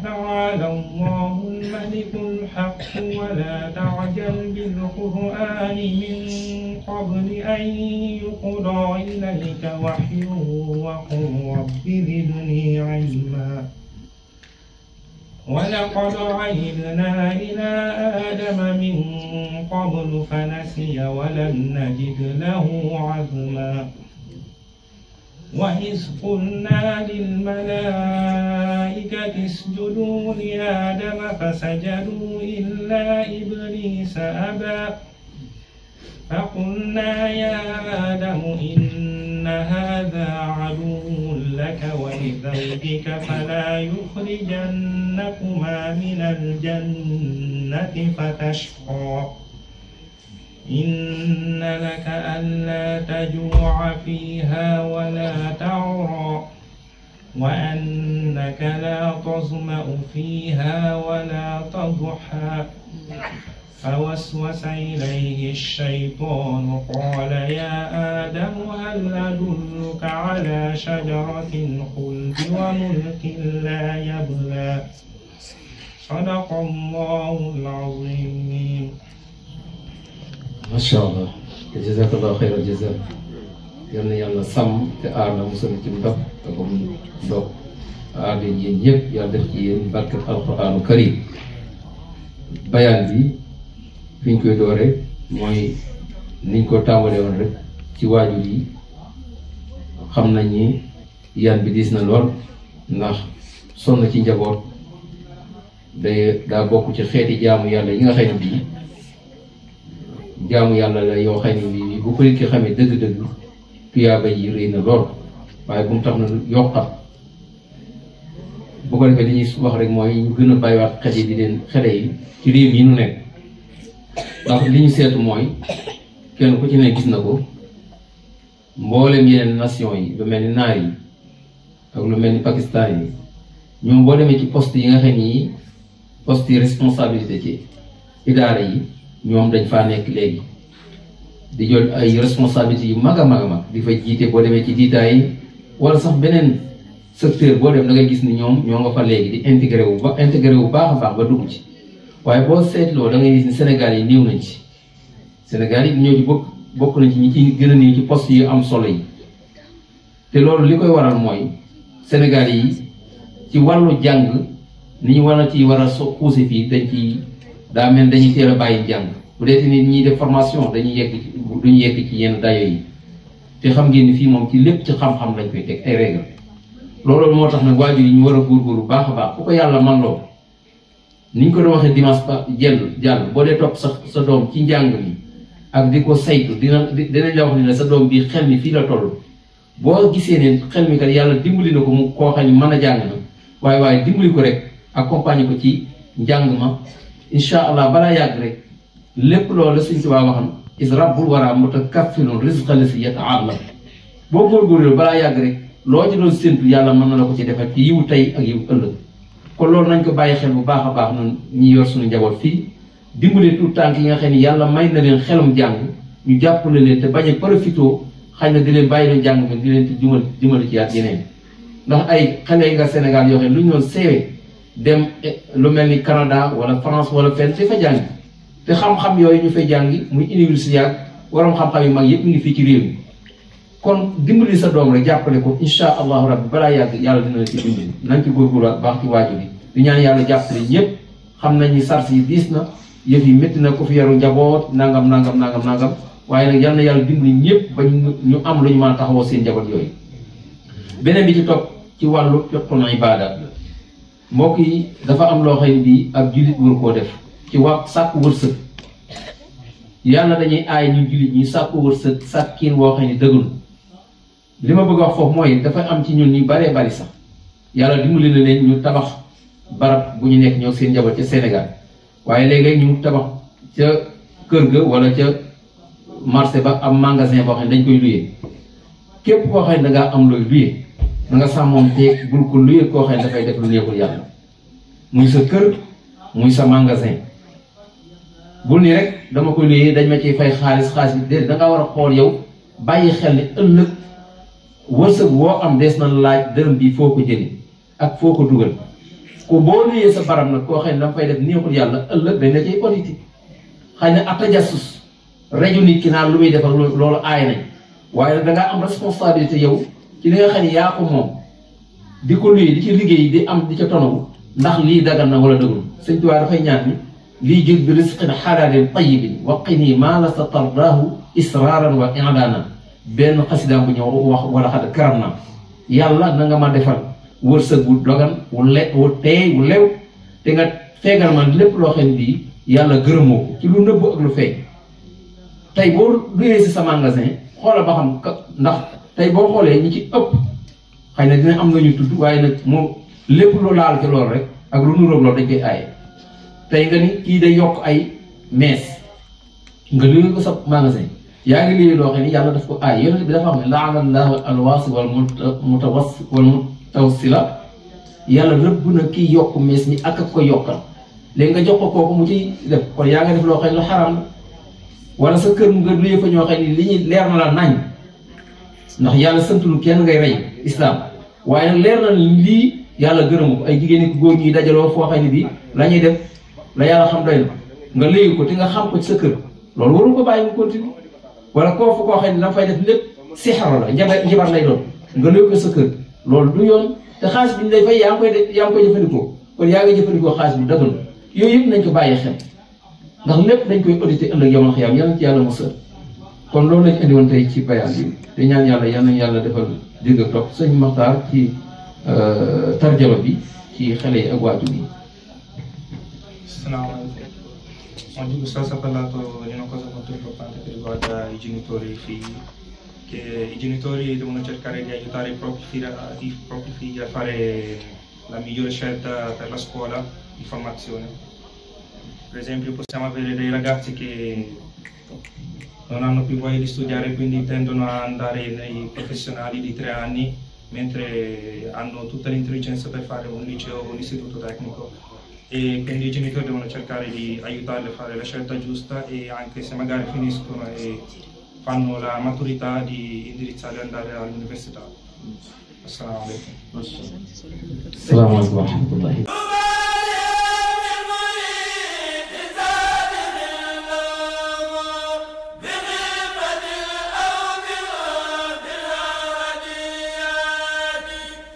فتعالى الله الملك الحق ولا تعجل بالقرآن من قبل أن يقضى إليك وحيه وقل رب زدني علما ولقد عهدنا إلى آدم من قبل فنسي ولم نجد له عزما وإذ قلنا للملائكة اسجدوا لآدم فسجدوا إلا إبليس أبى فقلنا يا آدم إن هذا عدو لك ولزوجك فلا يخرجنكما من الجنة فتشقى إن لك ألا تجوع فيها ولا تعرى وأنك لا تظمأ فيها ولا تضحى فوسوس إليه الشيطان قال يا آدم هل أدلك على شجرة الخلد وملك لا يبلى صدق الله العظيم. ما شاء الله جزاك الله خير الجزاء. yal na yàlla sàmm te aar la musal ci ndog te comme ndog aar leen yéen ñëpp yàlla def ci yéen barkat alquranu karim. bayaan bi fi ñu koy doore mooy niñ ko tàmbalee woon rek ci waajur yi xam nañ ni yan bi diis na lool ndax sonn ci njaboot daa bokk ci xeeti jaamu yàlla yi nga xam ne bii jaamu yàlla la yoo xam ne bii bu ko nit ki xamee dëgg-dëgg tuyaaba yi rëy na lool waaye bu mu tax na yokkat bu ko defee li ñuy wax rek mooy ñu gën a bàyyiwaat xel yi di leen xele yi ci réew yi ñu nekk ndax li ñu seetu mooy kenn ku ci ne gis na ko mboolem yeneen nation yi lu mel ni naar yi ak lu mel ni Pakistan yi ñoom boo demee ci poste yi nga xam ni poste yi responsabilité ci idaara yi ñoom dañ faa nekk léegi di jël ay responsabilités yu mag a mag a mag di fa jiite boo demee ci diitaay yi wala sax beneen secteur boo dem da ngay gis ni ñoom ñoo nga fa léegi di intégré wu baax a baax ba dugg ci waaye boo seetloo da ngay gis ni Sénégal yi néew nañ ci Sénégal yi ñoo ci bokk nañ ci ñi ci gën a néew ci poste yu am solo yi te loolu li koy waral mooy Sénégal yi ci wàllu jàng ni ñu war a xuuse fii dañ ci daa mel dañuy teel a bàyyi jàng bu dee nit ñiy def formation duñu yegg ci yenn dayo yi te xam ngeen ni fii moom ci lépp ci xam-xam lañ koy teg ay règle loolu moo tax nag waajur yi ñu war a góorgóorlu baax a baax ku ko yàlla man loo ni ñu ko doon waxee dimanche jàll boo dee topp sa doom ci njàng mi ak di ko saytu dinañ la wax ni la sa doom bii xel mi fii la toll boo gisee ne xel mi kat yàlla dimbali na ko mu koo xam ne mën a jàng na waaye dimbali ko rek accompagner ko ci njàng ma incha allah balaa yàgg rek lépp loolu Sëñ Tuubaa waxam is rabbul wara mutakaffilun rizqa lasi yata'allam boo góorgóorlu balaa yàgg rek loo ci doon séntu yàlla mën na la ko ci defal ci yiwu tey ak yiwu ëllëg kon loolu nañ ko bàyyi xel bu baax a baax noonu ñi yor suñu njaboot fii dimbali tout tànk yi nga xam ne yàlla may na leen xelum jàng ñu jàppale leen te bañ a profitoo xëy na di leen bàyyi leen jàng di leen ci jumali ci yaat yeneen ndax ay xale yi nga Sénégal yoo xam ne lu ñu doon seewee dem lu mel ni Canada wala France wala fenn di fa jàng te xam-xam yooyu ñu fay jàngi muy université ak waroom xam-xam yu mag yëpp ngi fii ci réew mi kon dimbali sa doom rek jàppale ko insha allahu rabbi balaa yàgg yàlla dina la ci dimbali nañ ci góorgóorlu baax ci waajur bi di ñaan yàlla jàppale ñëpp xam nañ ni sars yi diis na yëf yi métti na ko fi yaru njaboot nangam waaye nag yal na yàlla dimbali ñëpp ba ñu am lu ñu mën a taxawoo seen njaboot yooyu. beneen bi ci topp ci wàllu fiqhul ibaada mbokk yi dafa am loo xam ne bii ab jullit war koo def ci sàkku wërsëg yàlla dañuy aay ñu jullit ñi sàkku wërsëg sàkkiin woo xam ne dëggul li ma bëgg a wax foofu mooy dafa am ci ñun ñu baree bari sax yàlla dimbali na leen ñu tabax barab bu ñu nekk ñoo seen njaboot ca Sénégal waaye léeg-léeg ñu tabax ca kër ga wala ca marché ba am magasin boo xam ne dañ koy luyee képp koo xam ne dangaa am looy luyee da nga sàmmoon teeg bul ko luyee koo xam ne dafay def lu neexul yàlla muy sa kër muy sa magasin bul ni rek dama koy luyee dañ ma ciy fay xaalis bi déedéet da nga war a xool yow bàyyi xel ni ëllëg wërsëg woo am des na laaj dërëm bi foo ko jëlee ak foo ko dugal ku boo luyee sa barab nag koo xam ne dama fay def neexul yàlla ëllëg dañ la cay audité xëy na atajassus reju nit ki naan lu muy def ak loolu aay nañ waaye nag da ngaa am responsabilité yow ci li nga xam ne yaa ko moom di ko luyee di ci liggéey di am di ca tonawu ndax lii dagan na wala dëggul sëñ Tuubaa dafay ñaan ni lii jël bi risqin xalaalin tayyibin waqini maa la sa tardaahu israaran wa i'laanan benn xasidaam bu ñëw wax wala xad karam na yàlla na nga ma defal wërsëg wu dogan wu teey wu lew te nga feegal man lépp loo xam ne bii yàlla gërëmoo ko ci lu nëbb ak lu feeñ tey boo duyee si sa magasin xoola ba xam ndax tey boo xoolee ñi ci ëpp xëy na dina am nañu tudd waaye nag moom lépp lu laal ci loolu rek ak lu nuróog loolu dañ koy aaye tey nga ni kii day yokk ay mees nga liggéey ko sa magasin yaa ngi liggéey loo xam ne yàlla daf ko aay yonent bi dafa xam ne laana llaahu alwaasi wal mutawassila yàlla rëbb na kii yokk mees mi ak ko yokkal léegi nga jox ko kooku mu ciy def kon yaa nga def loo xam ne lu xaram la wala sa kër nga luyee fa ñoo xam ne li ñuy leer na la nañ ndax yàlla santul kenn ngay rey islam waaye nag leer na lii yàlla gërëmu ko ay jigéen ñi góor ñi dajaloo foo xam ne bii la ñuy def la yàlla xam doy na nga léegi ko te nga xam ko ci sa kër loolu warul ko bàyyi mu continue wala koo fa koo xam ne dama fay def lépp sixar la njabar lay doon nga léegi ko sa kër loolu du yoon te xaalis bi ñu lay fay yaa ngi koy jëfandikoo kon yaa ngi jëfandikoo xaalis bi dëgg yooyu yëpp nañ ko bàyyi xel ndax lépp dañ koy audité ëllëg yomal xiyaam yàlla ci yàlla mos kon loolu lañ indi woon tey ci bayaan bi te ñaan yàlla yal nañu yàlla defal dégg ak topp sëñ Maxtaar ci tarjama bi ci xale yi ak waajur yi. Asalaamaaleykum. Oggi sta parlato di una cosa molto importante che riguarda i genitori e i figli, che i genitori devono cercare di aiutare i propri figli a fare la migliore scelta per la scuola di formazione. Per esempio possiamo avere dei ragazzi che non hanno più voglia di studiare, quindi tendono ad andare nei professionali di 3 anni, mentre hanno tutta l'intelligenza per fare un liceo o un istituto tecnico. E quindi i genitori devono cercare di aiutarli a fare la scelta giusta e anche se magari finiscono e fanno la maturità di indirizzarli ad andare all'università. Assalamu alaikum. Assalamu alaikum wa rahmatullahi.